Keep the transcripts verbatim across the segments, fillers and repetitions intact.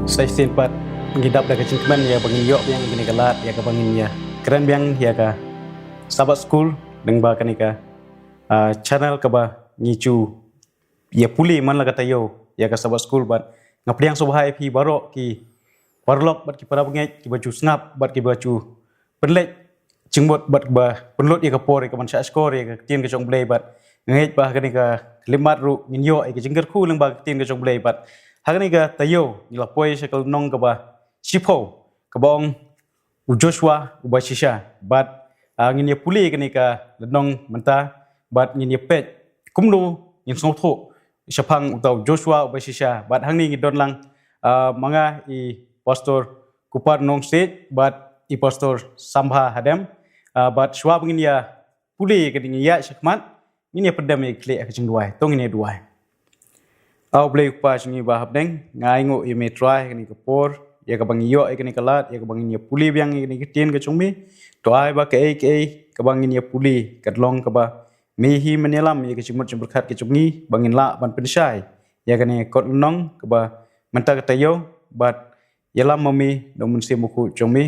Sa shisien pat ngi dap da ka jingkmen ïa ba ngin ïoh biang ïa kane ka lad ïa kaba ngin ïa kren biang ïa ka Sabbath School lyngba kane ka, ah, channel kaba ngi ju ïa pule man la ka taïew ïa ka Sabbath School bad nga pdiang sngewbha ïa phi baroh ki paralok bad ki para bangeit kiba ju sngap bad kiba ju pynleit jingmut bad ba pynlut ïa ka por ïa ka ban shahshkor ïa ka ktien ka jong U Blei bad nga ngeit ba ha kane ka khyllipmat ruh ngin ïoh ïa ka jingkyrkhu lyngba ka ktien ka jong U Blei bad ha kane ka taïew ngi la poi sha ka lynnong kaba shiphew kaba ong u Joshua uba shisha bad, ah, ngin ïa pule ïa kane ka lynnong mynta bad ngin ïa peit kumno ngin sngewthuh shaphang uta u Joshua uba shisha bad hangne ngi don lang, ah, ma nga i Pastor Kupar Nongsiej bad i Pastor Sambha Hadem, ah, bad shuwa ba ngin ïa pule ïa kane ngi ïa shakhmat ngin ïa pyndem ïa ki khlieh ha ka jingduwai to ngin ïa duwai. A U Blei U Kpa jong ngi ba ha bneng, nga ainguh ïa me Trai ha kane ka por ïa kaba ngi ïoh ïa kane ka lad ïa kaba ngin ïa pule biang ïa kane ka ktien ka jong me. To ai ba kaei kaei kaba ngin ïa pule kan long kaba me hi men ïalam ïa ka jingmut jingpyrkhat ka jong ngi ba ngin lah ban pynshai ïa kane ka kot lynnong kaba mynta ka taïew bad ïalam ma me da u Mynsiem Bakhuid jong me,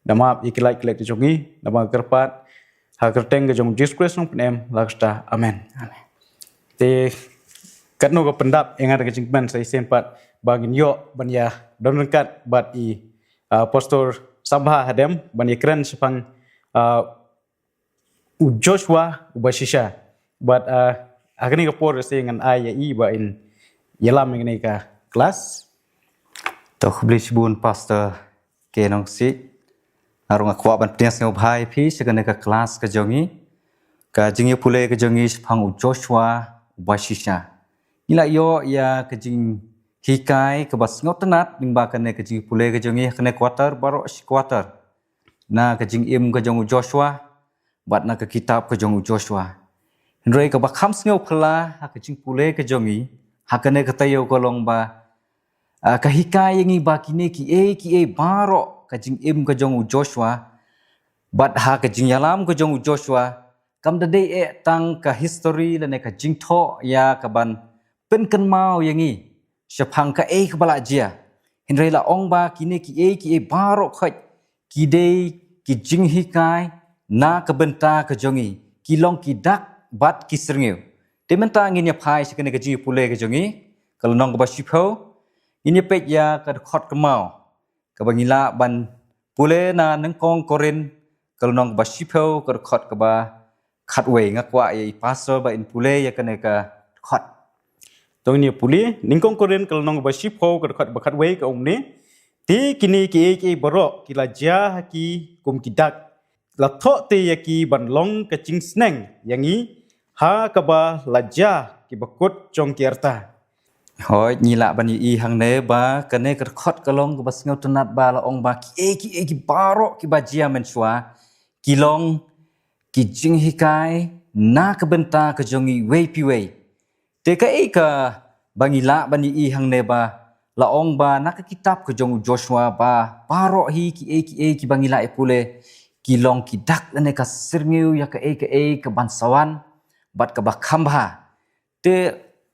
da map ïa ki lait ki lait ki jong ngi, da ba kyrpad ha ka kyrteng ka jong Jisu Khrist Nongpynim la ka sha. Amen. Amen. Te katno ka pyndap ïa nga da ka jingkmen sa shisien pat ba ngin ïoh ban ïa don ryngkat bad i, ah, Pastor Sambha Hadem ban ïa kren shaphang, ah, u Joshua uba shisha. Bad, ah, ha kane ka por sa ngan ai ïa i ba in ïalam ïa kane ka klas. To khublei shibun Pastor K Nongsiej. Nga ruh nga kwah ban pdiang sngewbha ïa phi sha kane ka klas ka jong ngi. Ka jingïapule ka jong ngi shaphang u Joshua uba shisha. Ngi la ïoh ïa ka jinghikai kaba sngewtynnat lyngba kane ka jingïapule ka jong ngi ha kane quarter baroh shi quarter. Na ka jingim ka jong u Joshua bad na ka kitab ka jong u Joshua. Hynrei kaba kham sngewphylla ha ka jingpule ka jong ngi ha kane ka taïew ka long ba, ah, ka hikai ïa ngi ba kine kiei kiei baroh ka jingim ka jong u Joshua bad ha ka jingïalam ka jong u Joshua kam da dei eh tang ka history lane ka jingthoh ïa kaban pynkynmaw ïa ngi shaphang kaei kaba la jia. Hynrei la ong ba kine kiei kiei baroh khoit ki dei ki jinghikai na ka bynta ka jong ngi, ki long ki dak bad ki syrngiew. Te mynta ngin ïa phai sha kane ka jingïapule ka jong ngi, ka lynnong kaba shiphew, ngin ïa peit ïa ka dkhot kynmaw kaba ngi lah ban pule na Nyngkong Korinth ka lynnong kaba shiphew ka dkhot kaba khatwei. Nga kwah ïa i Pastor ba in pule ïa kane ka dkhot. To ngin ïa pule Nyngkong Korinth ka lynnong kaba shiphew ka dkhot kaba khatwei ka ong kumne. Te kine kiei kiei baroh ki la jia ha ki kum ki dak, la thoh te ïa ki ban long ka jingsneng ïa ngi ha kaba la jia kiba kut jong ki rta. Hooid, ngi lah ban ïohi hangne ba kane ka dkhot ka long kaba sngewtynnat ba la ong ba kiei kiei ki baroh kiba jia mynshuwa ki long ki jinghikai na ka bynta ka jong ngi iwei pa iwei. Te kaei kaba ngi lah ban ïohi hangne ba la ong ba na ka kitab ka jong u Joshua ba baroh hi kiei kiei kiba ngi lah ïa pule ki long ki dak lane ka syrngiew ïa kaei kaei kaban sa wan bad kaba kham bha. Te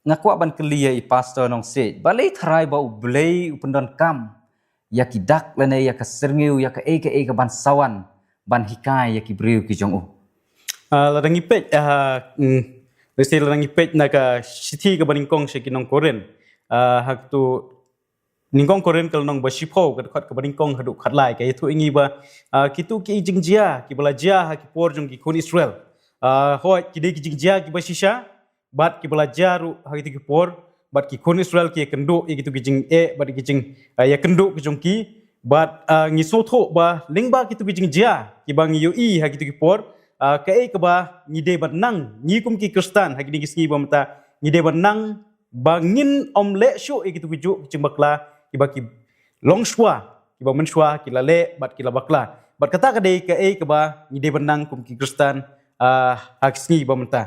nga kwah ban kylli ïa i Pastor Nongsiej, balei tharai ba U Blei u pyndonkam ïa ki dak lane ïa ka syrngiew ïa kaei kaei kaban sa wan ban hikai ïa ki briew ki jong u? Ah, lada ngi peit, ah, mm, lehse lada ngi peit na ka shithi kaba nyngkong sha ki nong Korinth, ah, ha katu Nyngkong Korinth ka lynnong ba shiphew ka dkhot kaba nyngkong haduh khatlai ka ïathuh ïa ngi ba, ah, kitu ki jingjia kiba la jia ha ki por jong ki khun Israel. Ah, hooid ki dei ki jingjia kiba shisha bad kiba la jia ruh ha kitu ki por bad ki khun Israel ki ïakynduh ïa kitu ki jingeh bad ki jing, ah, ïakynduh ki jong ki bad, ah, ngi sngewthuh ba lyngba kitu ki jingjia kiba ngi ïohi ha kitu ki por, ah, kaei kaba ngi dei ban nang ngi kum ki Khristan ha kine ki sngi ba mynta ngi dei ban nang ba ngin ym leh shuh ïa kitu kijuh ki jingbakla kiba ki longshuwa kiba mynshuwa ki la leh bad ki la bakla. Bad kata ka dei kaei kaba ngi dei ban nang kum ki Khristan, ah, ha ki sngi ba mynta.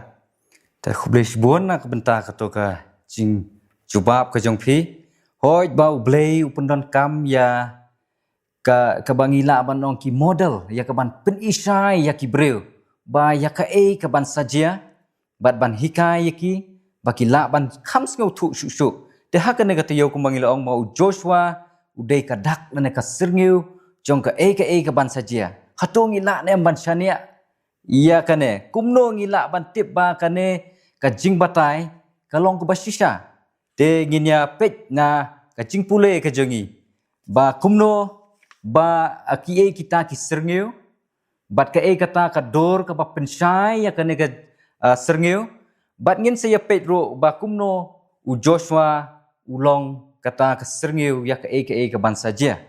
Te khublei shibun na ka bynta kato ka jingjubab ka jong phi. Hooid ba U Blei u pyndonkam ïa ka, kaba ngi lah ban ong ki model ïa kaban pynishai ïa ki briew ba ïa kaei kaban sa jia bad ban hikai ïa ki ba ki lah ban kham sngewthuh shuh shuh. Te ha kane ka taïew kumba ngi la ong ba u Joshua u dei ka dak lane ka syrngiew jong kaei kaei kaban sa jia. Hato ngi lah ne em ban shaniah ïa kane? Kumno ngi lah ban tip ba kane ka jingbatai ka long kaba shisha? Te ngin ïa peit na ka jingpule ka jong ngi ba kumno ba, ah, kiei kita ki syrngiew, bad kaei kata ka dur kaba pynshai ïa kane ka, ah, syrngiew. Bad ngin sa ïa peit ruh ba kumno u Joshua u long kata ka syrngiew ïa kaei kaei kaban sa jia.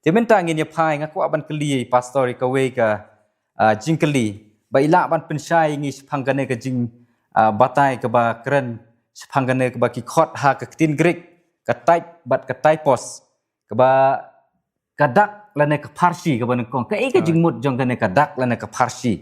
Te mynta ngin ïa phai, nga kwah ban kylli pastor ïa kawei ka, ah, jingkylli ba i lah ban pynshai ïa ngi shaphang kane ka jing, ah, batai kaba kren shaphang kane kaba ki khot ha ka ktien Greek ka type bad ka typos, kaba ka dak lane ka pharshi kaba nyngkong. Kaei ka jingmut jong kane ka dak lane ka pharshi?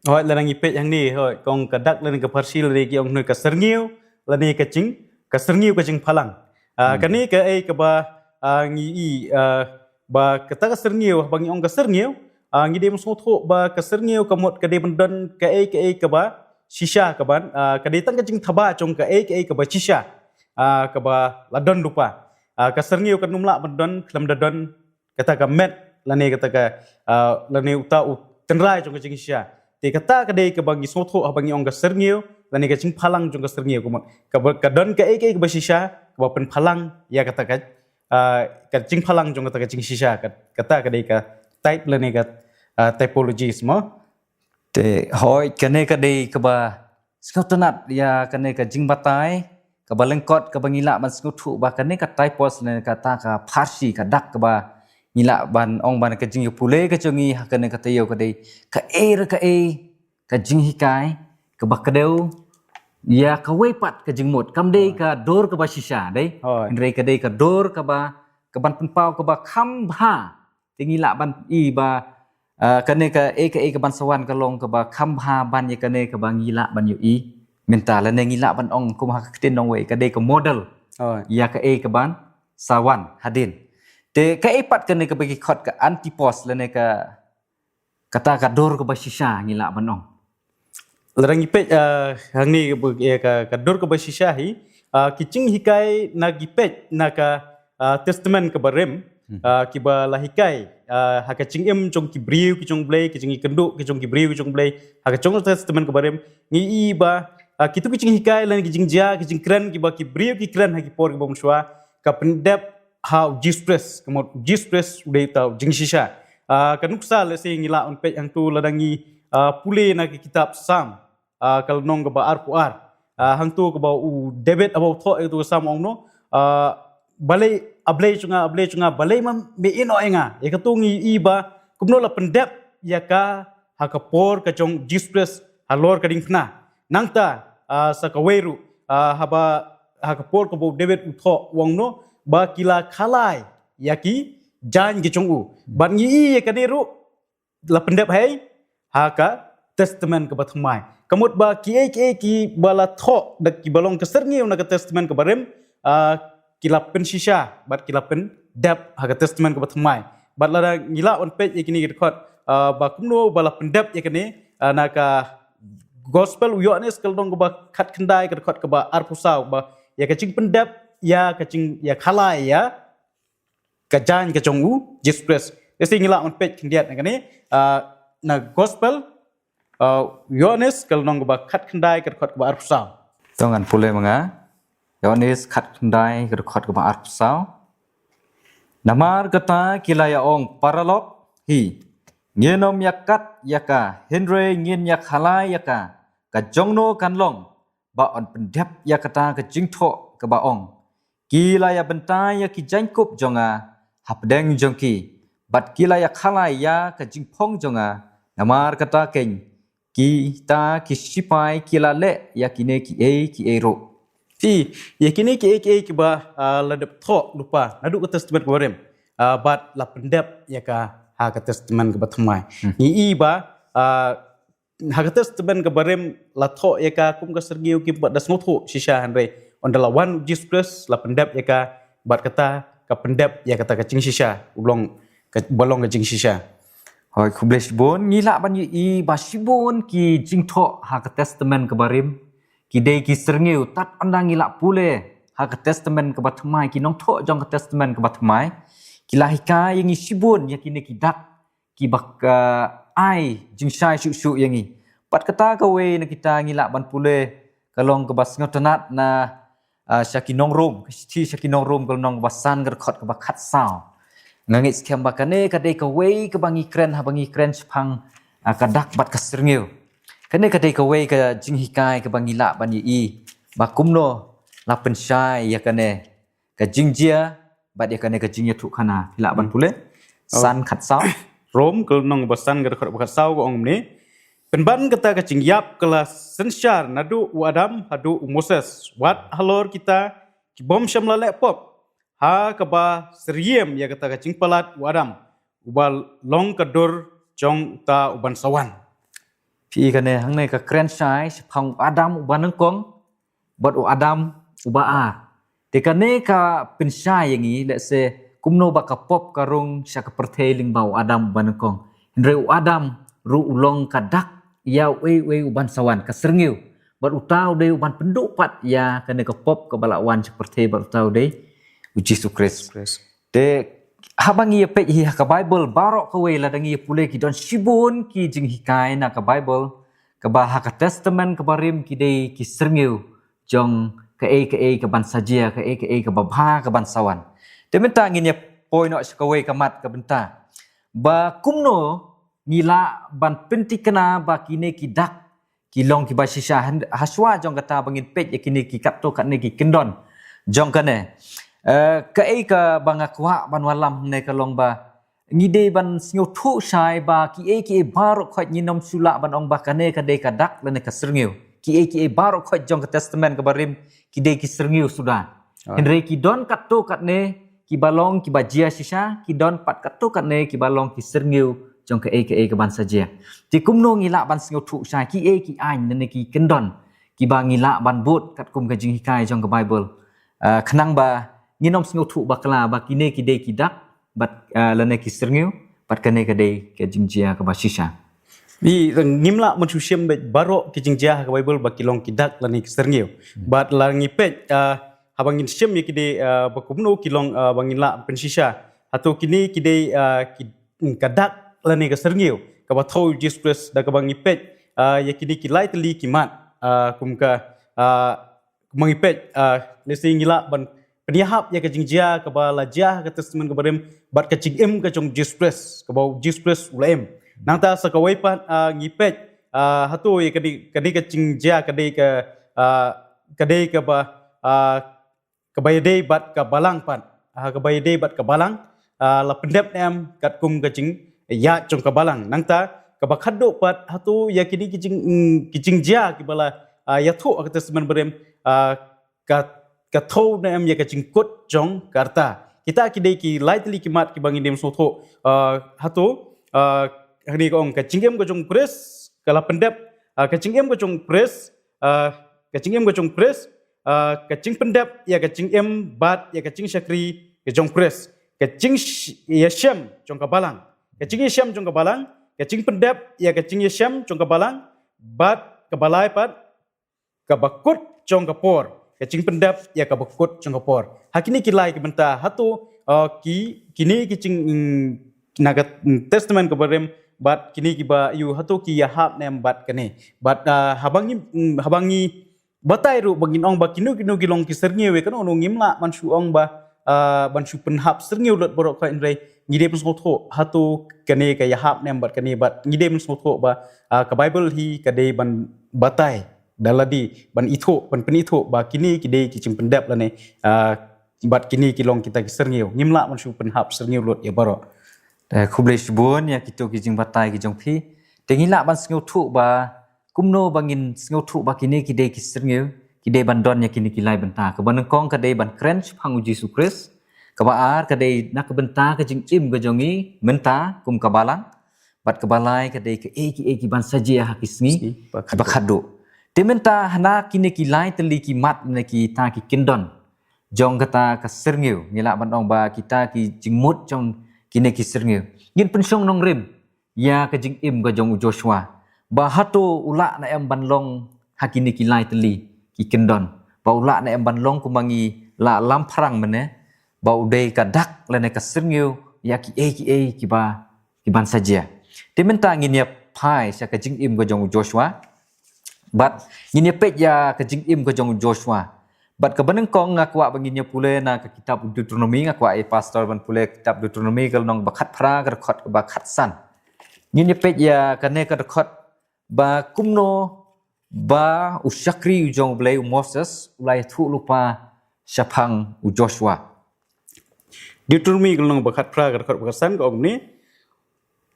Hoi, lada ngi peit hangne, hoi, kong ka dak lane ka pharshi, lane ki ong hynrei ka syrngiew, lane ka jing, ka syrngiew ka jingphalang. Ah, kane kaei kaba, ah, ngi i, ah, ba kata ka syrngiew, ba ngi ong ka syrngiew, ah, ngi dei ban sngewthuh ba ka syrngiew ka mut ka dei ban don kaei kaei kaba shisha kaban, ah, ka dei tang ka jingthaba jong kaei kaei kaba shisha, ah, kaba la don lypa. Ah, ka syrngiew kan ym lah ban don khlem da don kata ka met, lane kata ka, ah, lane uta u tynrai jong ka jingshisha. Te kata ka dei kaba ngi sngewthuh haba ngi ong ka syrngiew, lane ka jingphalang jong ka syrngiew, ka mut kaba ka don kaei kaei kaba shisha kaba pynphalang ïa kata ka, ah, ka jingphalang jong kata ka jingshisha. Ka, kata ka dei ka type lane ka, ah, typologies mo. Te hoi, kane ka dei kaba sngewtynnat ïa kane ka jingbatai kaba lyngkot kaba ngi lah ban sngewthuh ba kane ka typos lane kata ka pharshi, ka dak kaba ngi lah ban ong ba na ka jingïapule ka jong ngi ha kane ka taïew ka dei kaei re kaei ka jinghikai kaba kdew ïa kawei pat ka jingmut. Kam dei ka dur kaba shisha, dei. Hynrei ka dei ka dur kaba, kaban pynpaw kaba kham bha. Te ngi lah ban i ba, ah, kane kaei kaei kaban sa wan ka long kaba kham bha ban ïa kane kaba ngi lah ban ïohi mynta, lane ngi lah ban ong kum ha ka ktien nongwei ka dei ka model ïa kaei kaban sa wan hadien. Te kaei pat kane kaba ki khot ka anthropos lane ka, kata ka dur kaba shisha ngi lah ban ong? Lada ngi peit, ah, hangne ka, eh, ka, ka dur kaba shisha hi, ah, ki jinghikai na ngi peit na ka, ah, Testament kaba rim, ah, kiba la hikai, ah, ha ka jingim jong ki briew ki jong U Blei, ki jingïakynduh ki jong ki briew ki jong U Blei ha ka jong Testament kaba rim, ngi i ba, ah, kitu ki jinghikai lane ki jingjia, ki jingkren kiba ki briew ki kren ha ki por kiba mynshuwa, ka pyndep ha u Jisu Khrist, ka mut u Jisu Khrist u dei uta u jingshisha. Ah, ka nuksa lehse ngi lah ban peit hangtu lada ngi, ah, pule na ka kitab Salm, ah, ka lynnong kaba arphew ar. Ah, hangtu kaba u David haba u thoh ïa utu u Salm u ong kumno, ah, balei, A Blei jong nga, A Blei jong nga, balei ma me ïehnoh ïa nga? Ïa katu ngi i ba kumno la pyndep ïa ka ha ka por ka jong u Jisu Khrist halor ka diengphna. Nangta, ah, sa kawei ruh, ah, haba ha ka por kaba u David u thoh u ong kumno, ba ki la khalai ïa ki jaiñ ki jong u. Bad ngi i ïa kane ruh la pyndep ha ei, ha ka Testament kaba thymmai. Ka mut ba kiei kiei kiba la thoh da kiba long ka syrngiew na ka Testament kaba rim, ah, ki la pynshisha bad ki la pyndep ha ka Testament kaba thymmai. Bad lada ngi lah ban peit ïa kine ki dkhot, ah, ba kumno ba la pyndep ïa kane, ah, na ka Gospel u Ïoannis ka lynnong kaba khatkhyndai ka dkhot kaba arphew saw, ba ïa ka jingpyndep ïa ka jing, ïa khalai ïa ka jaiñ ka jong u Jisu Khrist. Lehse ngi lah ban peit khyndiat na kane, ah, na Gospel, ah, Ïoannis ka lynnong kaba khatkhyndai ka dkhot kaba arphew saw. To ngan pule ma nga. Ïoannis khatkhyndai ka dkhot kaba arphew saw. Namar kata ki la ïa ong paralok hi, ngin ym ïa kat ïa ka, hynrei ngin ïa khalai ïa ka. Ka jongno kan long ba yn pyndep ïa kata ka jingthoh kaba ong, ki la ïa bynta ïa ki jaiñkup jong nga hapdeng jong ki, bad ki la ïa khalai ïa ka jingphong jong nga. Namar kata keiñ kita ki shipai ki la leh ïa kine kiei kiei ruh. Te ïa kine kiei kiei kiba, ah, la dep thoh lypa naduh ka Testament kaba rim, ah, bad la pyndep ïa ka ha ka Testament kaba thymmai. Ngi i ba, ah, ha ka Testament kaba rim la thoh ïa ka kum ka syrngiew, kim pat da sngewthuh shisha, hynrei ynda la wan u Jisu Khrist la pyndep ïa ka, bad kata ka pyndep ïa kata ka jingshisha, u long ka, ba long ka jingshisha. Hoi, khublei shibun. Ngi lah ban ïohi ba shibun ki jingthoh ha ka Testament kaba rim ki dei ki syrngiew. Tad ynda ngi lah pule ha ka Testament kaba thymmai, ki nongthoh jong ka Testament kaba thymmai Ki la hikai ïa ngi shibun ïa kine ki dak kiba ka ai jingshai shuh shuh ïa ngi. Bad kata kawei na kita ngi lah ban pule ka long kaba sngewtynnat na, ah, sha ki nong Rom, ka shithi sha ki nong Rom ka lynnong kaba san ka dkhot kaba khatsaw. Nga ngeit skhem ba kane ka dei kawei kaba ngi kren haba ngi kren shaphang, ah, ka dak bad ka syrngiew. Kane ka dei kawei ka jinghikai kaba ngi lah ban ïohi ba kumno la pynshai ïa kane ka jingjia bad ïa kane ka jingïathuhkhana. Phi lah ban pule? San khatsaw. Rom ka lynnong ba san ka dkhot ba khatsaw ka ong kumne. Pynban kata ka jingïap ka la synshar naduh u Adam haduh u Moses, wat halor kita ki bym shym la leh pop, ha kaba syriem ïa kata ka jingpalat u Adam, uba long ka dur jong uta uban sa wan. Phi i kane hangne ka kren shai shaphang u Adam uba nyngkong bad u Adam uba ar. Te kane ka pynshai ïa ngi, let's say, kumno ba ka pop ka rung sha ka pyrthei lyngba u Adam uba nyngkong. Hynrei u Adam ruh u long ka dak ïa uei uei uban sa wan, ka syrngiew. Bad uta u dei uban pynduh pat ïa kane ka pop kaba la wan sha ka pyrthei, bad uta u dei u Jisu Khrist. Te haba ngi ïa peit hi ha ka Baibl baroh kawei, lada ngi ïa pule, ki don shibun ki jinghikai na ka Baibl kaba ha ka Testament kaba rim ki dei ki syrngiew jong kaei kaei kaban sa jia, kaei kaei kaba bha kaban sa wan. Te mynta ngin ïa poi noh sha kawei ka mat ka bynta ba kumno ngi lah ban pynthikna ba kine ki dak ki long kiba shisha. Hynrei hashwa jong kata ba ngin peit ïa kine ki katto katne ki kyndon jong kane, eh, kaei kaba nga kwah ban wallam ne ka long ba ngi dei ban sngewthuh shai ba kiei kiei baroh khoit ngin ym shu lah ban ong ba kane ka dei ka dak lane ka syrngiew. Kiei kiei baroh khoit jong ka Testament kaba rim ki dei ki syrngiew suda. Hynrei ki don katto katne kiba long kiba jia shisha, ki don pat katto katne kiba long ki syrngiew jong kaei kaei kaban sa jia. Te kumno ngi lah ban sngewthuh shai kiei ki aiñ lane ki kyndon kiba ngi lah ban bud katkum ka jinghikai jong ka Baibl, ah, khnang ba ngin ym sngewthuh bakla ba kine ki dei ki dak bad, ah, lane ki syrngiew, bad kane ka dei ka jingjia kaba shisha. Ngi, ngim lah ban shu shim beit baroh ki jingjia ha ka Baibl ba ki long ki dak lane ki syrngiew. Bad la ngi peit, ah, haba ngin shim ïa ki dei, ah, ba kumno ki long, ah, ba ngin lah pynshisha. Hato kine ki dei, ah, ki, mm, ka dak lane ka syrngiew kaba thew u Jisu Khrist, da kaba ngi peit, ah, ïa kine ki lai tylli ki mat, ah, kum ka, ah, kumba ngi peit, ah, lehse ngi lah ban pynïahap ïa ka jingjia kaba la jia ha ka Testament kaba rim bad ka jingim ka jong u Jisu Khrist, kaba u Jisu Khrist u la im. Nangta sa kawei pat, ah, ngi peit, ah, hato ïa ka dei, ka dei ka jingjia, ka dei ka, ah, ka dei kaba, ah, kaba ïadei bad ka balang pat. Ah, kaba ïadei bad ka balang, ah, la pyndep ne em katkum ka jingïaid jong ka balang. Nangta kaba khatduh pat, hato ïa kine ki jing, mm, ki jingjia kiba la, ah, ïathuh ha ka Testament barim, ah, ka, ka thew ne em ïa ka jingkut jong ka rta. Kita ki dei ki lai tylli ki mat kiba ngi dei ban sngewthuh, ah, hato, ah, hangne ka ong ka jingim ka jong u Khrist ka la pyndep, ah, ka jingim ka jong u Khrist, ah, ka jingim ka jong u Khrist, ah, ka jingpyndep ïa ka jingim bad ïa ka jingshakri ka jong u Khrist. Ka jingsh-, ïashem jong ka balang. Ka jingïashem jong ka balang, ka jingpyndep ïa ka jingïashem jong ka balang, bad kaba lai pat, kaba kut jong ka por. Ka jingpyndep ïa kaba kut jong ka por. Ha kine ki lai ki bynta, hato, ah, ki, kine ki jing, mm, na ka, mm, Testament kaba rim, bad kine kiba ïoh, hato ki ïahap ne em bad kane. Bad, ah, haba ngi, mm, haba ngi batai ruh ba ngin ong ba kino kino ki long ki syrngiew, ïa kano kano ngim lah ban shu ong ba, ah, ban shu pynhap syrngiew lut baroh khoit, hynrei ngi dei ban sngewthuh hato kane ka ïahap ne em bad kane, bad ngi dei ban sngewthuh ba, ah, ka Baibl hi ka dei ban batai da lade, ban ithuh, ban pynithuh ba kine ki dei ki jingpyndep lane, ah, bad kine ki long kita ki syrngiew. Ngim lah ban shu pynhap syrngiew lut ïa baroh. Eh, khublei shibun ïa kito ki jingbatai ki jong phi. Te ngi lah ban sngewthuh ba kumno ba ngin sngewthuh ba kine ki dei ki syrngiew, ki dei ban don ïa kine ki lai bynta. Kaba nyngkong ka dei ban kren shaphang u Jisu Khrist. Kaba ar ka dei na ka bynta ka jingim ka jong ngi mynta kum ka balang. Bad kaba lai ka dei kaei kaei kiban sa jia ha ki sngi ba khadduh. Te mynta hana kine ki lai tylli ki mat ne kita ki kyndon jong kata ka syrngiew, ngi lah ban ong ba kita ki jingmut jong kine ki syrngiew. Ngin pynshong nongrim ïa ka jingim ka jong u Joshua ba hato u lah ne em ban long ha kine ki lai tylli ki kyndon, ba u lah ne em ban long kumba ngi la lam pharang mynne, ba u dei ka dak lane ka syrngiew ïa ki ei ki ei kiba, kiban sa jia. Te mynta ngin ïa phai sha ka jingim ka jong u Joshua. Bad ngin ïa peit ïa ka jingim ka jong u Joshua. Bad kaba nyngkong nga kwah ba ngin ïa pule na ka kitab Deuteronomi, nga kwah ïa pastor ban pule kitab Deuteronomi ka lynnong ba khatphra ka dkhot ba khatsan. Ngin ïa peit ïa kane ka dkhot ba kumno ba u shakri u jong u Blei u Moses u la ïathuh lypa shaphang u Joshua. Deuteronomi ka lynnong ba khatphra ka dkhot ba khatsan ka ong kumne: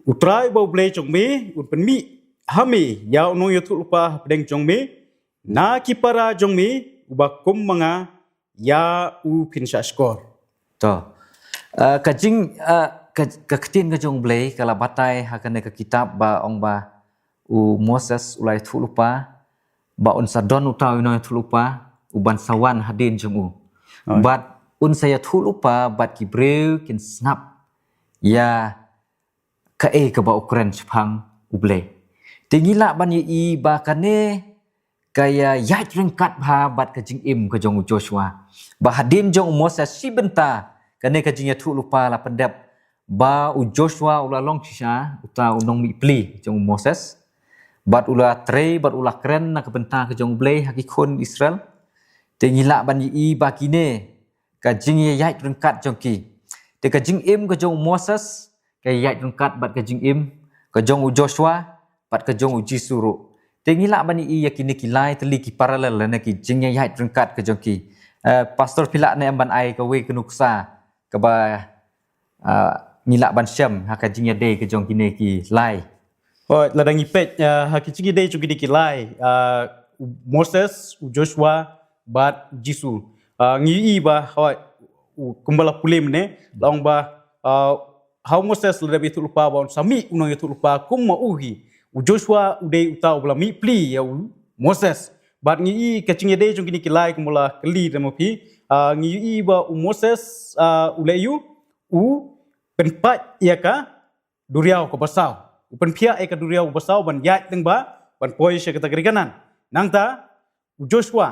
U Trai uba u Blei jong me un pynmih ha me ïa u nongïathuhlypa hapdeng jong me na ki para jong me, uba kum ma nga ïa u phin shah shkor. To. Uh, ka jing uh, ka, ka ktien ka jong u Blei ka la batai ha kane ka kitab ba ong ba u Moses u la ïathuhlypa ba un sa don uta u nongïathuhlypa uban sa wan hadien jong u. Bad un sa ïathuhlypa bad ki briew kin sngap ïa kaei kaba u kren shaphang u Blei. Te ngi lah ban ïohi ba kane ka ïaid ryngkat bha bad ka jingim ka jong u Joshua. Ba hadien jong u Moses shi bynta kane ka jingïathuhlypa la pyndep ba u Joshua u la long shisha uta u nongmihpli jong u Moses. Bad u la trei bad u la kren na ka bynta ka jong u Blei ha ki khun Israel. Te ngi lah ban ïohi ba kine ka jingïaid ryngkat jong ki. Te ka jingim ka jong u Moses ka ïaid ryngkat bad ka jingim ka jong u Joshua bad ka jong u Jisu ruh. Te ngi lah ban ïohi ïa kine ki lai tylli ki parallel lane ki jingïaid ryngkat ka jong ki. Uh, pastor phi lah ne em ban ai kawei ka nuksa kaba uh, ngi lah ban shem ha ka jingïadei ka jong kine ki lai. Oh, lada ngi peit uh, ha ki jingïadei jong kine ki lai, uh, u Moses, u Joshua bad u Jisu. Uh, ngi ïohi ba hoi u kumba la pule mynne la ong ba uh, ha u Moses la dep ïathuhlypa ba un sa mih u nongïathuhlypa kum ma u hi. U Joshua u dei uta uba la mihpli ïa u Moses. Bad ngi ïohi ka jingïadei jong kine ki lai kumba la kylli da ma phi. Uh, ngi ïohi ba u Moses uh, u leh ïa u u pynpait ïa ka duriaw kaba saw. U pynphiah ïa ka duriaw kaba saw ban ïaid lyngba ban poi sha kata ka ri Kanaan. Nangta u Joshua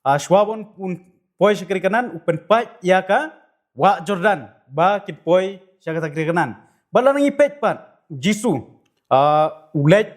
uh, shuwa ban un poi sha ka ri Kanaan u pynpait ïa ka wah Jordan ba kin poi sha kata ka ri Kanaan. Bad lada ngi peit pat u Jisu uh, u leit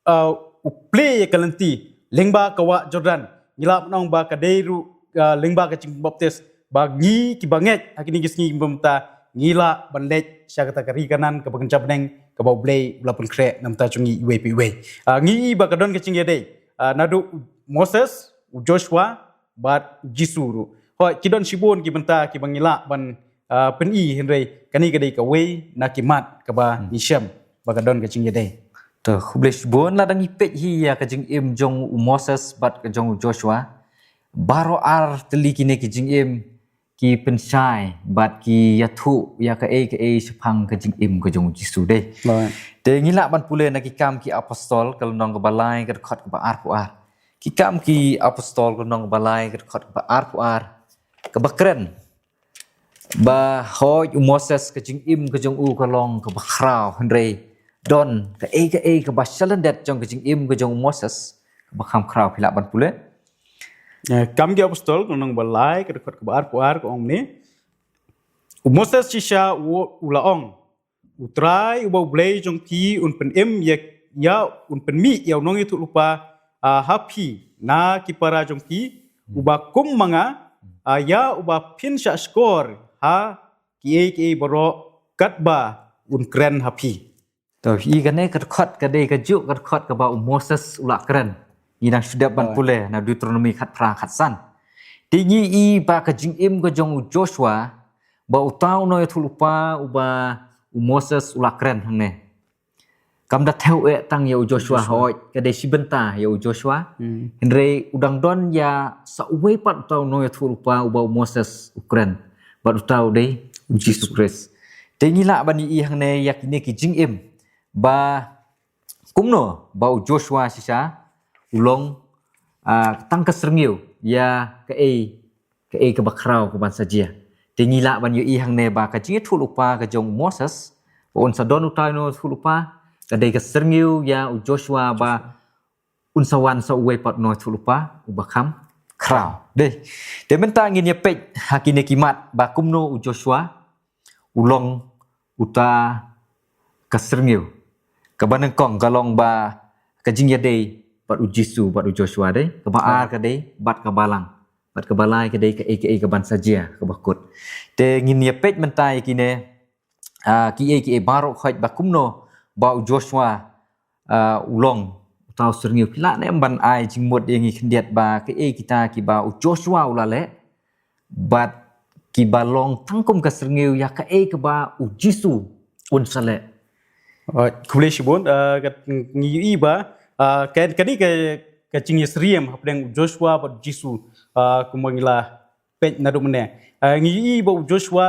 uh, u plie ïa ka lynti lyngba ka wah Jordan. Ngi lah ban ong ba ka dei ruh uh, lyngba ka jingbaptis ba ngi kiba ngeit ha kine ki sngi kiba mynta ngi lah ban leit sha kata ka ri Kanaan kaba kynja bneng kaba u Blei u la pynkhreh na ka bynta jong ngi iwei pa iwei. Uh, ngi ïohi ba ka don ka jingïadei uh, naduh u Moses, u Joshua bad u Jisu ruh. Hoi ki don shibun ki bynta kiba ngi lah ban uh, pyni hynrei kane ka dei kawei na ki mat kaba ngi shem ba ka don ka jingïadei. To khublei shibun. Lada ngi peit hi ïa ka jingim jong u Moses bad ka jong u Joshua, baroh ar tylli kine ki jingim ki pynshai bad ki ïathuh ïa kaei kaei shaphang ka jingim ka jong u Jisu dei. Te ngi lah ban pule na ki Kam ki Apostol ka lynnong kaba lai ka dkhot kaba arphew ar. Ki Kam ki Apostol ka lynnong kaba lai ka dkhot kaba arphew ar kaba kren ba hoi u Moses ka jingim ka jong u ka long kaba khraw hynrei don kaei kaei kaba shalyndet jong ka jingim ka jong u Moses kaba kham khraw. Phi lah ban pule. Eh, Kam ki Apostol ka lynnong ba lai ka dkhot kaba arphew ar ka ong ne: U Moses shisha u, u la ong, U Trai uba u Blei jong phi un pynim ïa, ïa un pynmih ïa u nongïathuhlypa uh, ha phi na ki para jong phi, uba kum ma nga uh, ïa uba phin shah shkor ha kiei kiei baroh katba un kren ha phi. To, i kane ka dkhot ka dei ka juk ka dkhot kaba u Moses u la kren. Ngi dang shu dep ban pule na Deuteronomi khatphra khatsan. Te ngi i ba ka jingim ka jong u Joshua ba uta u nongïathuhlypa uba u Moses u la kren hangne. Kam da thew eh tang ïa u Joshua hoi ka dei shi bynta ïa u Joshua. Hynrei u dang don ïa sa uwei pat uta u nongïathuhlypa uba u Moses u kren. Bad uta u dei u Jisu Khrist. Te ngi lah ban i hangne ïa kine ki jingim ba kumno ba u Joshua shisha u long uh, tang ka syrngiew ïa kaei kaei kaba khraw kaban sa jia. Te ngi lah ban ïohi hangne ba ka jingïathuhlypa ka jong u Moses ba un sa don uta u nongïathuhlypa ka dei ka syrngiew ïa u Joshua ba un sa wan sa uwei pat u nongïathuhlypa uba kham khraw. Dei. Te mynta ngin ïa peit ha kine ki mat ba kumno u Joshua u long uta ka syrngiew. Kaba nyngkong ka long ba ka jingïadei bad u Jisu bad u Joshua, dei. Kaba ar ka dei bad ka balang. Bad kaba lai ka dei kaei kaei kaban sa jia, kaba kut. Te ngin ïa peit mynta ïa kine, ah, kiei kiei baroh khoit ba kumno ba u Joshua, ah, u long uta u syrngiew. Phi lah ne em ban ai jingmut ïa ngi khyndiat ba kaei kita kiba u Joshua u la leh bad kiba long tang kum ka syrngiew ïa kaei kaba u Jisu un sa leh. Ah, khublei shibun, ah, ka, ngi ïohi ba, ah, ka, kane ka, ka jingïasyriem hapdeng u Joshua bad u Jisu, ah, kumba ngi la peit naduh mynne. Ah, ngi ïohi ba u Joshua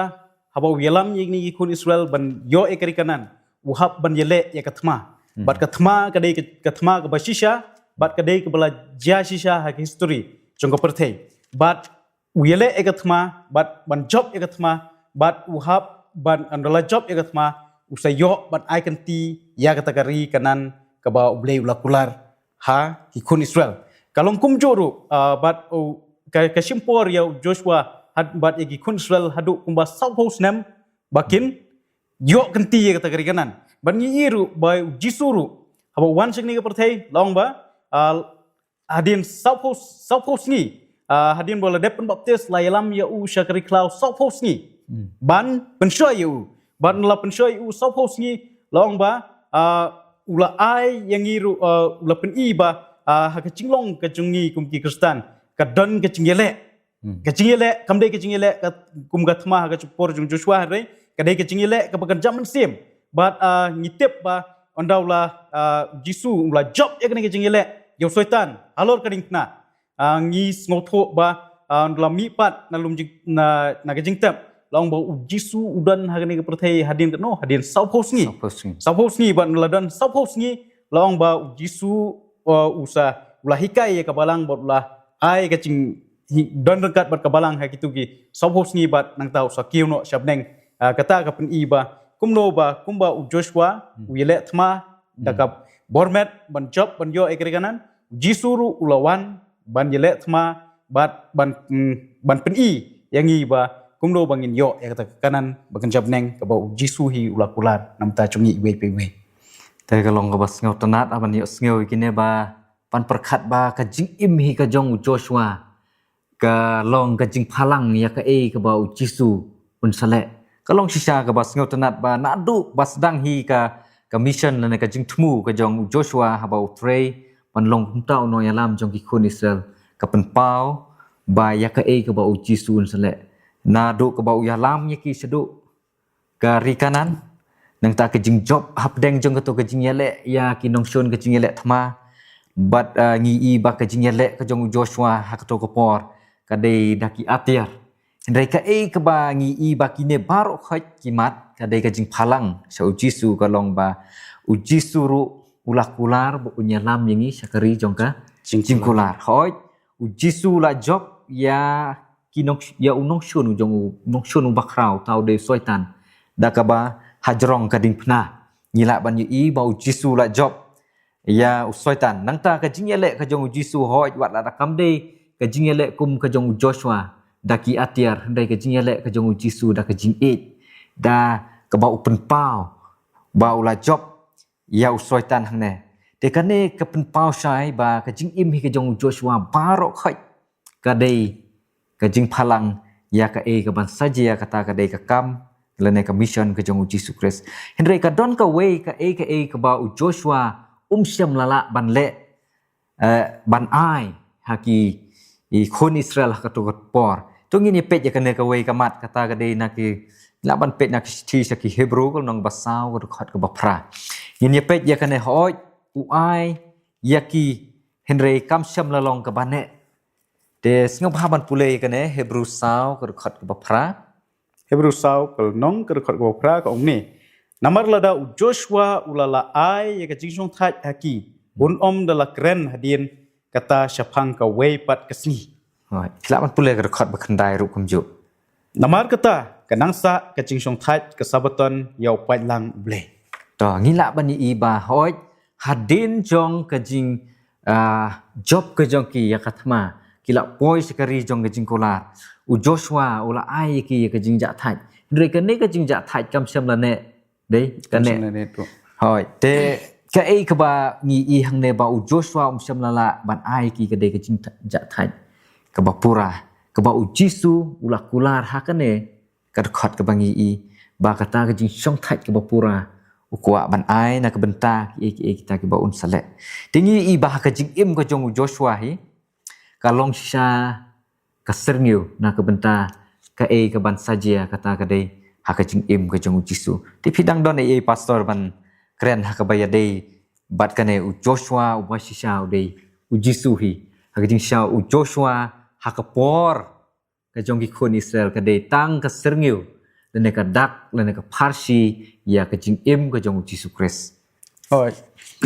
haba u ïalam ïa kine ki khun Israel ban ïoh ïa ka ri Kanaan, u hap ban ïaleh ïa ka thma. Hmm. Bad ka thma ka dei ka, ka thma kaba shisha, bad ka dei kaba la jia shisha ha ka history jong ka pyrthei. Bad u ïaleh ïa ka thma, bad ban jop ïa ka thma, bad u hap ban, ynda la jop ïa ka thma, u sa ïoh ban ai kynti ïa kata ka ri Kanaan kaba U Blei u la kular ha ki khun Israel. Ka long kumjuh ruh, ah, bad u, ka, ka shim por ïa u Joshua had, bad ïa ki khun Israel haduh kumba sawphew snem ba kin ïoh kynti ïa kata ka ri Kanaan. Bad ngi ïohi ruh ba u Jisu ruh haba u wan sha kane ka pyrthei, la ong ba, ah, hadien sawphew, sawphew sngi, ah, hadien ba la dep pynbaptis, la ïalam ïa u sha ka ri khlaw sawphew sngi. Hmm. Ban pynshoi ïa u. Ban la pynshoi ïa u sawphew sngi, la ong ba, ah, u la ai ïa ngi ruh, ah, u la pyni ba, ah, ha ka jinglong ka jong ngi kum ki Khristan, ka don ka jingïaleh. Hmm. Ka jingïaleh, kam dei ka jingïaleh ka, kum ka thma ha ka por jong Joshua, hynrei ka dei ka jingïaleh kaba kynja mynsiem. Bad, ah, ngi tip ba ynda u la, ah, Jisu u la jop ïa kane ka jingïaleh ïa u Soitan halor ka diengphna. Ah, ngi sngewthuh ba, ah, ynda la mihpat na lum jing, na, na ka jingtep, la ong ba u Jisu u don ha kane ka pyrthei hadien katno, hadien sawphew sngi. Sawphew sngi. Sawphew sngi, bad ynda la don sawphew sngi, la ong ba u Jisu, ah, u sa, u la hikai ïa ka balang bad u la ai ka jing hi, don ryngkat bad ka balang ha kito ki sawphew sngi bad nangta u sa kiew noh sha bneng. Ah, kata ka pyni ba kumno ba, kumba u Joshua, hmm, u ïaleh thma da, hmm, ka bor met ban jop ban ïoh ïa ka ri Kanaan, u Jisu ruh u la wan ban ïaleh thma bad ban, mm, ban pyni ïa ngi ba kumno ba ngin ïoh ïa kata ka Kanaan ba kynja bneng kaba u Jisu hi u la kular na ka bynta jong ngi iwei pa iwei. Te ka long kaba sngewtynnat, ah, ban ïohsngew ïa kine ba ban pyrkhat ba ka jingim hi ka jong u Joshua ka long ka jingphalang ïa kaei kaba u Jisu un sa leh. Ka long shisha kaba sngewtynnat ba naduh ba sdang hi ka, ka mission lane ka jingthmu ka jong u Joshua haba u trei ban long kumta u nongïalam jong ki khun Israel, ka pynpaw ba ïa kaei kaba u Jisu un sa leh. Naduh kaba u ïalam ïa ki shaduh ka ri Kanaan, nangta ka jingjop hapdeng jong kato ka jingïaleh ïa ki nongshun ka jingïaleh thma. Bad, ah, ngi i ba ka jingïaleh ka jong u Joshua ha kato ka por ka dei da ki atiar. Hynrei kaei kaba ngi i ba kine baroh khoit ki mat ka dei ka jingphalang sha u Jisu, ka long ba u Jisu ruh u la kular ba un ïalam ïa ngi sha ka ri jong ka jingkular. Jingkular. Hooid, u Jisu la jop ïa ki nong, ïa u nongshun u jong u, nongshun uba khraw, uta u dei u Soitan, da kaba hajrong ka diengphna. Ngi lah ban ïohi ba u Jisu la jop ïa u Soitan. Nangta ka jingïaleh ka jong u Jisu, hooid, wat la da kam dei ka jingïaleh kum ka jong u Joshua da ki atiar, hynrei ka jingïaleh ka jong u Jisu da ka jingïeit, da kaba u pynpaw ba u la jop ïa u Soitan hangne. Te kane ka pynpaw shai ba ka jingim hi ka jong u Joshua baroh khoit ka dei ka jingphalang ïa kaei kaban sa jia, kata ka dei ka kam lane ka mission ka jong u Jisu Khrist. Hynrei ka don kawei kaei kaei kaba u Joshua um shym la lah ban leh, eh, ban ai ha ki, i khun Israel ha kato ka por. To ngin ïa peit ïa kane kawei ka mat, kata ka dei na ki, lah ban peit na ki shithi sha ki Hebru, ka lynnong ba saw, ka dkhot kaba phra. Ngin ïa peit ïa kane, hooid u ai ïa ki, hynrei kam shym la long kaba neh. Te sngewbha ban pule ïa kane, Hebru saw, ka dkhot kaba phra. Hebru saw, ka lynnong, ka dkhot kaba phra, ka ong kumne: Namar lada u Joshua u la, la ai ïa ka jingshongthait ha ki, hmm, un ym da la kren hadien kata shaphang kawei pat ka sngi. Hooid, lah ban pule ka dkhot ba khyndai ruh kumjuh. Namar kata, ka nang sah ka jingshongthait ka Sabaton ïa u paidlang U Blei. To, ngi lah ban ïohi ba, hooid, hadien jong ka jing, ah, jop ka jong ki ïa ka thma, ki la poi sha ka ri jong ka jingkular. U Joshua u la ai ïa ki ïa ka jingjahthait. Hynrei kane ka jingjahthait kam shym la neh. Dei, ka neh. Kam shym la neh ruh. Hooid, te kaei kaba ngi i hangne ba u Joshua um shym la lah ban ai ki ka dei ka jingjahthait kaba pura, kaba u Jisu u la kular ha kane ka dkhot kaba ngi i ba kata ka jingshongthait kaba pura u kwah ban ai na ka bynta kiei kiei kita kiba un sa leh. Te ngi i ba ha ka jingim ka jong u Joshua hi ka long shisha ka syrngiew na ka bynta kaei kaban sa jia, kata ka dei ha ka jingim ka jong u Jisu. Te phi dang don ei ei pastor ban kren ha kaba ïadei bad kane u Joshua uba shisha u dei u Jisu hi. Ha ka jingshisha u Joshua ha ka por ka jong ki khun Israel ka dei tang ka syrngiew lane ka dak lane ka pharshi ïa ka jingim ka jong u Jisu Khrist. Hooid.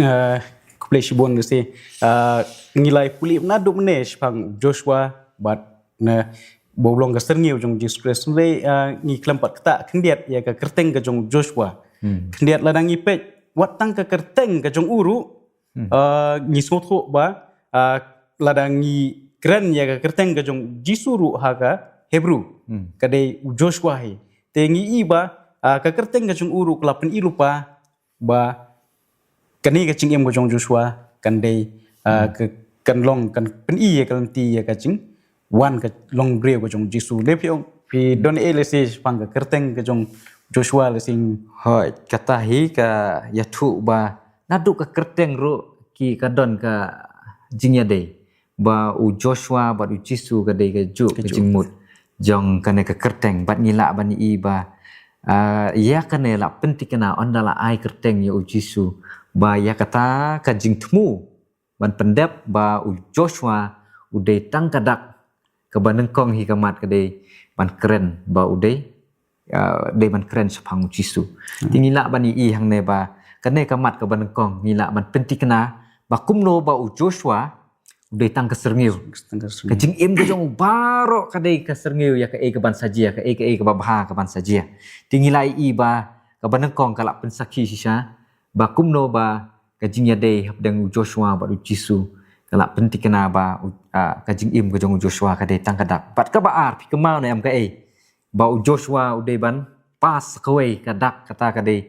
Eh, khublei shibun Lucy. Eh, ngi la ïa pule naduh mynne shaphang Joshua bad na ba u long ka syrngiew jong u Jisu Khrist. Hynrei, eh, ngi khlem pat ktah khyndiat ïa ka kyrteng ka jong u Joshua. Hmm. Khyndiat lada ngi peit wat tang ka kyrteng ka jong u ruh, hmm, eh, ngi sngewthuh ba, eh, lada ngi kren ïa ka kyrteng ka jong u Jisu ruh ha ka Hebru, hmm, ka dei u Joshua hi. Te ngi i ba, eh, ka kyrteng ka jong u ruh ka la pyni lypa ba kane ka jingim ka jong u Joshua kan dei, ah, hmm, ka, kan long, kan pyni ïa ka lynti ïa ka jingwan ka long briew ka jong u Jisu. Dei phi ong, phi, hmm, don ei lehse shaphang ka kyrteng ka jong u Joshua lehse? Hooid, kata hi ka ïathuh ba naduh ka kyrteng ruh ki ka don ka jingïadei. Ba u Joshua bad u Jisu ka dei kajuh ka jingmut jong kane ka kyrteng. Bad ngi lah ban i ba, ah, ïa kane la pynthikna ynda la ai kyrteng ïa u Jisu. Ba ïa kata ka jingthmu ban pyndep ba u Joshua u dei tang ka dak, kaba nyngkong hi ka mat ka dei ban kren ba u dei, ah, dei ban kren shaphang u Jisu. Hmm. Te ngi lah ban i hangne ba kane ka mat kaba nyngkong ngi lah ban pynthikna ba kumno ba u Joshua u dei tang ka syrngiew. Tang ka syrngiew. Ka jingim ka jong u baroh ka dei ka syrngiew ïa kaei kaban sa jia, kaei kaei kaba bha kaban sa jia. Te ngi lah i ba kaba nyngkong ka la pynsakhi shisha ba kumno ba ka jingïadei hapdeng u Joshua bad u Jisu ka la pynthikna ba u, ah, ka jingim ka jong u Joshua ka dei tang ka dak. Bad kaba ar, phi kynmaw ne em kaei? Ba u Joshua u dei ban pass kawei ka dak, kata ka dei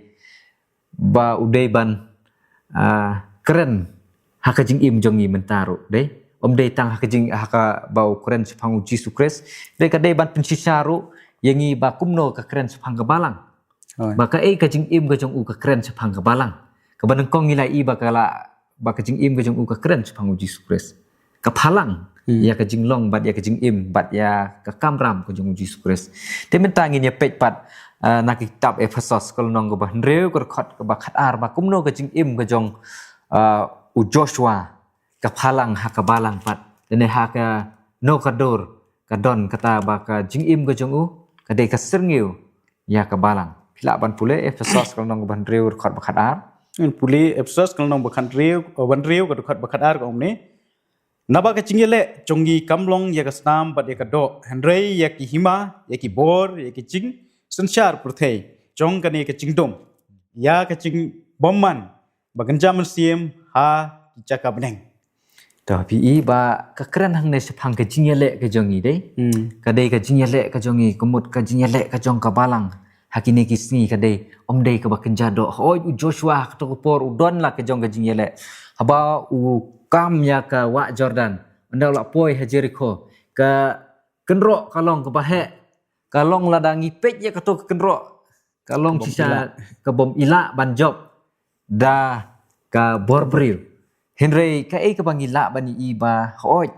ba u dei ban, ah, kren ha ka jingim jong ngi mynta ruh, dei. Ym dei tang ha ka jing, ha kaba u kren shaphang u Jisu Khrist. Dei ka dei ban pynshisha ruh ïa ngi ba kumno ka kren shaphang ka balang. Hooid. Ba kaei ka jingim ka jong u ka kren shaphang ka balang. Kaba nyngkong ngi la i ba ka la, ba ka jingim ka jong u ka kren shaphang u Jisu Khrist. Ka phalang, hmm, ïa ka jinglong bad ïa ka jingim bad ïa ka kamram ka jong u Jisu Khrist. Te mynta ngin ïa peit pat, ah, na ka kitab Ephesos ka lynnong kaba hynriew ka dkhot kaba khatar ba kumno ka jingim ka jong, ah, u Joshua ka phalang ha ka balang pat. Lane ha kano ka dur ka don kata ba ka jingim ka jong u ka dei ka syrngiew ïa ka balang. Phi lah ban pule Ephesos ka lynnong kaba hynriew dkhot ba khatar. Ngan pule Ephesos ka lynnong ba hynriew, eh, ba hynriew ka dkhot ba khatar ka ong kumne. Naba ka jingïaleh jong ngi kam long ïa ka snam bad ïa ka doh, hynrei ïa ki hima, ïa ki bor, ïa ki jingsynshar pyrthei jong kane ka jingdum, ïa ka jingbymman ba kynja mynsiem ha ki jaka bneng. To, phi i ba ka kren hangne shaphang ka jingïaleh ka jong ngi, dei. Hmm. Ka dei ka jingïaleh ka jong ngi, ka mut ka jingïaleh ka jong ka balang ha kine ki sngi ka dei, ym dei kaba kynja doh. Hooid, u Joshua ha kato ka por u don la ka jong ka jingïaleh. Haba u kam ïa ka wah Jordan, ynda u la poi ha Jerikho, ka kynroh ka long kaba heh, ka long lada ngi peit ïa kato ka kynroh ka long shisha ka bym i lah ban jop da ka bor briew. Hynrei kaei kaba ngi lah ban i ba hooid,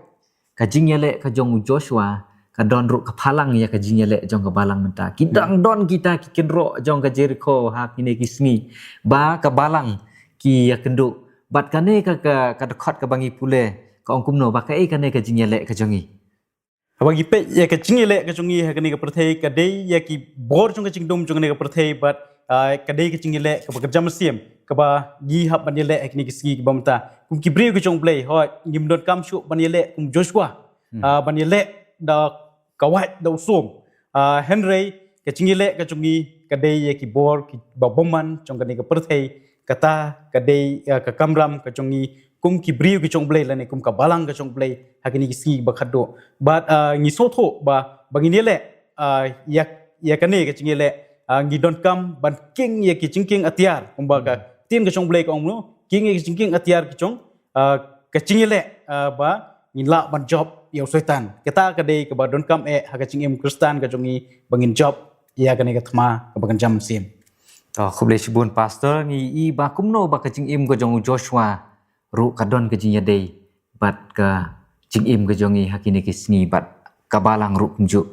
ka jingïaleh ka jong u Joshua ka don ruh ka phalang ïa ka jingïaleh jong ka balang mynta. Ki dang don kita ki kynroh jong ka Jerikho ha kine ki sngi ba ka balang ki ïakynduh. Bad kane ka, ka, ka dkhot kaba ngi pule ka ong kumno ba kaei kane ka jingïaleh ka jong ngi. Haba ngi peit ïa ka jingïaleh ka jong ngi ha kane ka pyrthei ka dei ïa ki bor jong ka jingdum jong kane ka pyrthei bad, ah, ka dei ka jingïaleh kaba kynja mynsiem kaba ngi hap ban ïaleh ha kine ki sngi kiba mynta. Kum ki briew ki jong U Blei, hooid, ngim donkam shuh ban ïaleh kum Joshua. Hmm. Ah, ban ïaleh da ka wait da u sum. Ah, hynrei ka jingïaleh ka jong ngi ka dei ïa ki bor kiba bymman jong kane ka pyrthei, kata ka dei, ah, ka kamram ka jong ngi kum ki briew ki jong U Blei lane kum ka balang ka jong U Blei ha kine ki sngi ba khadduh. Bad ah, ngi sngewthuh ba ba ngin ïaleh ah, ïa ïa kane ka jingïaleh ah, ngi donkam ban king ïa ki jingking atiar kumba ka ktien ka jong U Blei ka ong kumno, king ïa ki jingking atiar ki jong ah, ka jingïaleh ah, ba ngin lah ban jop ïa u Soitan. Kata ka dei kaba donkam eh ha ka jingim Khristan ka jong ngi ba ngin jop ïa kane ka thma kaba kan jam mynsiem. To, khublei shibun Pastor, ngi i ba kumno ba ka jingim ka jong u Joshua ruh ka don ka jingïadei bad ka jingim ka jong ngi ha kine ki sngi bad ka balang ruh kumjuh,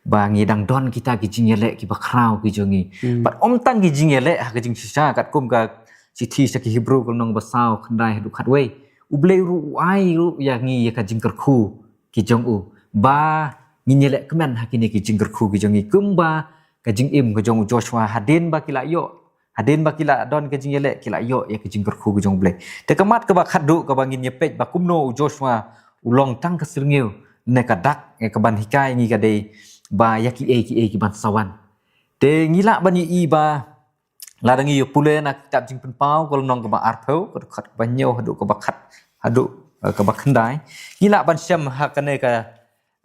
ba ngi dang don kita ki jingïaleh kiba khraw ki jong ngi. Hmm. Bad ym tang ki jingïaleh ha ka jingshisha, katkum ka shithi sha ki Hebru ka lynnong ba saw, khyndai haduh khatwei, U Blei ruh u ai ruh ïa ngi ïa ka jingkyrkhu ki jong u, ba ngin ïaleh kmen ha kine ki jingkyrkhu ki jong ngi, kumba ka jingim ka jong u Joshua, hadien ba ki la ïoh, hadien ba ki la don ka jingïaleh, ki la ïoh ïa ka jingkyrkhu ka jong U Blei. Te ka mat kaba khadduh kaba ngin ïa peit ba kumno u Joshua u long tang ka syrngiew ne ka dak, ïa kaban hikai ngi ka dei ba ïa kiei kiei kiban sa wan. Te ngi lah ban ïohi ba lada ngi ïa pule na kitab Jingpynpaw ka lynnong kaba arphew, ka dkhot kaba hynñiew haduh kaba khat, haduh eh, kaba khyndai, ngi lah ban shem ha kane ka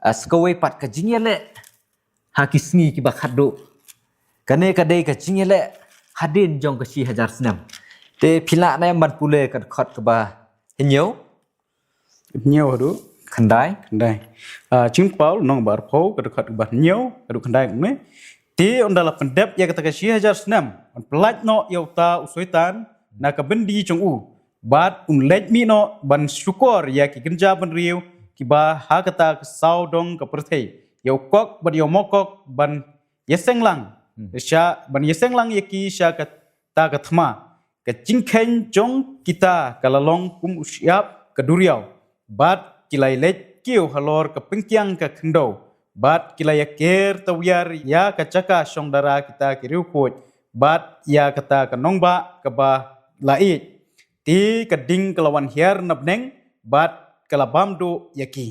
eh, sa kawei pat ka jingïaleh ha ki sngi kiba khadduh. Kane ka dei ka jingïaleh hadien jong ka shi hajar snem. Te phi lah ne em ban pule ka dkhot kaba hynñiew? Hynñiew haduh khyndai. Khyndai. Ah, Jingpynpaw lynnong ba arphew, ka dkhot kaba hynñiew haduh khyndai, kumne: Te ynda la pyndep ïa kata ka shi hajar snem, yn pyllait noh ïa uta u Soitan na ka byndi jong u, bad un leit mih noh ban shukor ïa ki kynja bynriew kiba ha kata ka sawdong ka pyrthei, ïa u kok bad ïa u mokok, ban ïaseng lang, hmm, sha, ban ïaseng lang ïa ki sha kata ka thma. Ka jingkheiñ jong kita ka la long kum u shyiap ka duriaw, bad ki la ïaleit kiew halor ka pyngkiang ka khyndew, bad ki la ïaker tawiar ïa ka jaka shong dara kita ki riewkhuid, bad ïa kata ka nongbah kaba la ïeit. Te ka ding ka la wan hiar na bneng, bad ka la bam duh ïa ki.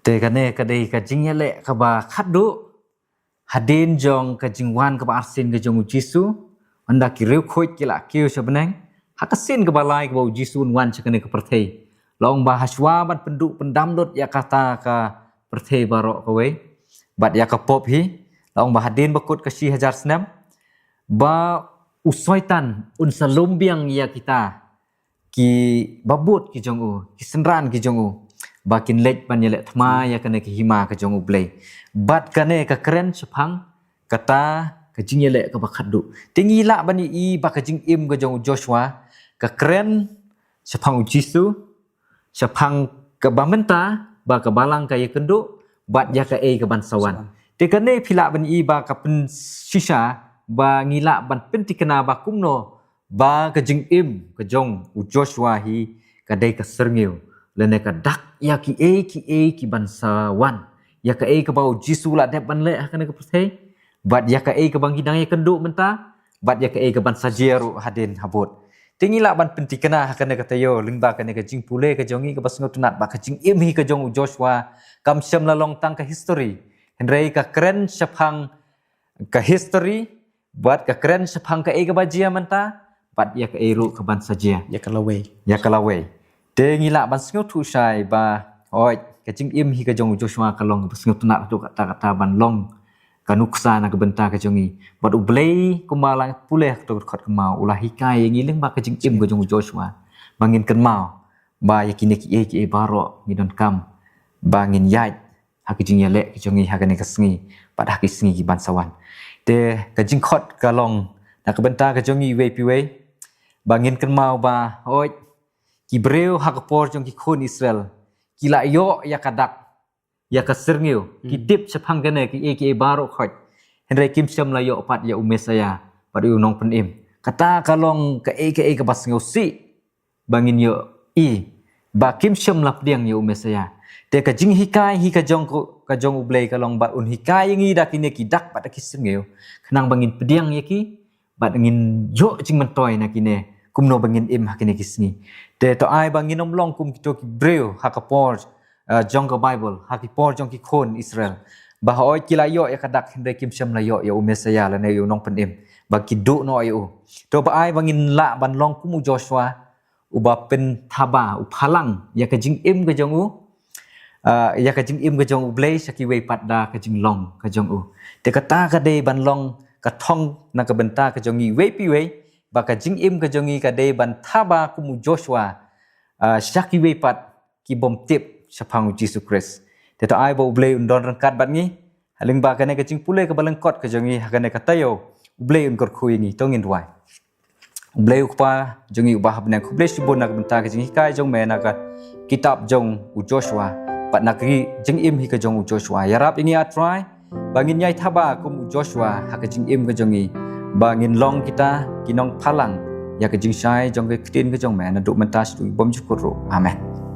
Te kane ka dei ka jingïaleh kaba khadduh hadien jong ka jingwan kaba arsien ka jong u Jisu, ynda ki riewkhuid ki la kiew sha bneng, ha ka sien kaba lai kaba u Jisu un wan sha kane ka pyrthei. La ong ba hashwa ban pynduh pyndam lut ïa kata ka pyrthei baroh kawei bad ïa ka pop hi, la ong ba hadien ba kut ka shi hajar snem, ba u Soitan un sa lum biang ïa kita ki babud ki jong u, ki synran ki jong u, ba kin leit ban ïaleh thma ïa kane ka hima ka jong U Blei. Bad kane ka kren shaphang kata ka jingïaleh kaba khadduh. Te ngi lah ban ïohi ba ka jingim ka jong u Joshua ka kren shaphang u Jisu, shaphang kaba mynta, ba ka balang ka ïakynduh, bad ïa kaei kaban sa wan. Te kane phi lah ban ïohi ba ka pynshisha ba ngi lah ban pyntikna ba kumno ba ka jingim ka jong u Joshua hi ka dei ka syrngiew lane ka dak ïa kiei kiei kiban sa wan, ïa kaei kaba u Jisu la dep ban leh ha kane ka pyrthei, bad ïa kaei kaba ngi dang ïakynduh mynta, bad ïa kaei kaban sa jia ruh hadien habud. Te ngi lah ban pyntikna ha kane ka taïew lyngba kane ka jingpule ka jong ngi kaba sngewtynnat ba ka jingim hi ka jong u Joshua kam shym la long tang ka history, hynrei ka kren shaphang ka history, bad ka kren shaphang kaei kaba jia mynta, bad ïa kaei ruh kaban sa jia, ïa ka lawei, ïa ka lawei. Te ngi lah ban sngewthuh shai ba, oi, ka jingim hi ka jong u Joshua ka long kaba sngewtynnat haduh katta katta ban long ka nuksa na ka bynta ka jong ngi. Bad U Blei kumba la pule ha kato ka dkhot kynmaw, u la hikai ïa ngi lyngba ka jingim ka jong u Joshua ba ngin kynmaw ba ïa kine kiei kiei baroh ngi donkam ba ngin ïaid ha ka jingïaleh ka jong ngi ha kane ka sngi bad ha ki sngi kiban sa wan. Te ka jingkhot ka long na ka bynta ka jong ngi iwei pa iwei, ba ngin kynmaw ba, oi, ki briew ha ka por jong ki khun Israel ki la ïoh ïa ka dak, ïa ka syrngiew, ki tip shaphang kane kiei kiei baroh khoit, hynrei kim shym la ïoh pat ïa u Messaïah bad ïa u Nongpynim. Kata ka long kaei kaei kaba sngewsih ba ngin ïohi ba kim shym la pdiang ïa u Messaïah. Te ka jinghikai hi ka jong ko, ka jong U Blei ka long ba un hikai ïa ngi da kine ki dak bad da ki syrngiew, khnang ba ngin pdiang ïa ki bad ngin ïoh jingmyntoi na kine, kumno ba ngin im ha kine ki sngi. Te to ai ba ngin ym long kum kito ki briew ha ka por, eh, jong ka Bible, ha ki por jong ki khun Israel, ba hooid ki la ïoh ïa ka dak hynrei kim shym la ïoh ïa u Messaïah lane ïa u Nongpynim ba ki duh noh ïa u. To ba ai ba ngin lah ban long kum u Joshua, uba pynthaba, u phalang ïa ka jingim ka jong u, ah, ïa ka jingim ka jong U Blei sha kiwei pat da ka jinglong ka jong u. Te kata ka dei ban long ka thong na ka bynta ka jong ngi iwei pa iwei, ba ka jingim ka jong ngi ka dei ban thaba kum u Joshua, ah, sha kiwei pat ki bym tip shaphang U Jisu Khrist. Te to ai ba U Blei un don ryngkat bad ngi ha lyngba kane ka jingpule kaba lyngkot ka jong ngi ha kane ka taïew. U Blei un kyrkhu ïa ngi. To ngin duwai. U Blei U Kpa jong ngi uba ha bneng, khublei shibun na ka bynta ka jinghikai jong me na ka kitab jong u Joshua bad na ka jingim hi ka jong u Joshua. Ïarap ïa ngi, A Trai, ba ngin ïai thaba kum u Joshua ha ka jingim ka jong ngi, ba ngin long kita ki nongphalang ïa ka jingshai jong ka ktien ka jong me naduh mynta shaduh ki bymjukut ruh. Amen.